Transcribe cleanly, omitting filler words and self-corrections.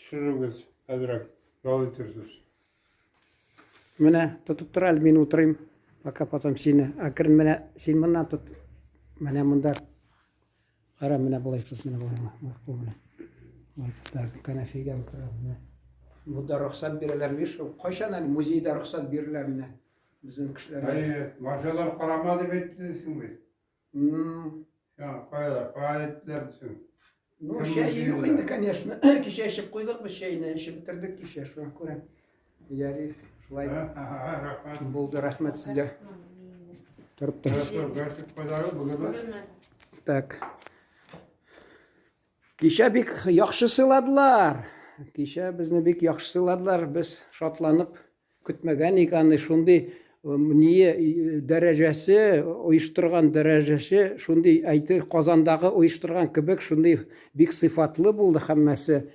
Төшерегез, әзрәк ял итерсез. Менә тотып тор әле, мин утырыйм. Пока потом сине. Әкрен менә син моннан тот. Менә монда. Кара, менә болай тот, менә болай. Менә кул белән. Болай тот, так, кәнәфигә утыра. Менә. Монда рөхсәт бирәләр, видишь, кайчан әле музейда рөхсәт бирәләр менә безнең кешеләргә. Әйе, марҗалар карама дип әйтте дисең бит. Я, кая, кая әйттеләр дисең. Ну, Кем чәй юк музейда? инде, конечно. Кичә эчеп куйдык без чәйне, эчеп бетердек кичә, шуңа күрә. Ярый, шулай Рәхмәт. булды, рәхмәт сезгә. Торып тор. График кайдагы бүгенме? Так. Кичә бик яхшы сыйладылар. Кичә безне бик яхшы сыйладылар. Без шатланып көтмәгән идек аны шундый ние дәрәҗәсе, оештырган дәрәҗәсе шундый әйтер Казандагы оештырган кебек шундый бик сыйфатлы булды һәммәсе.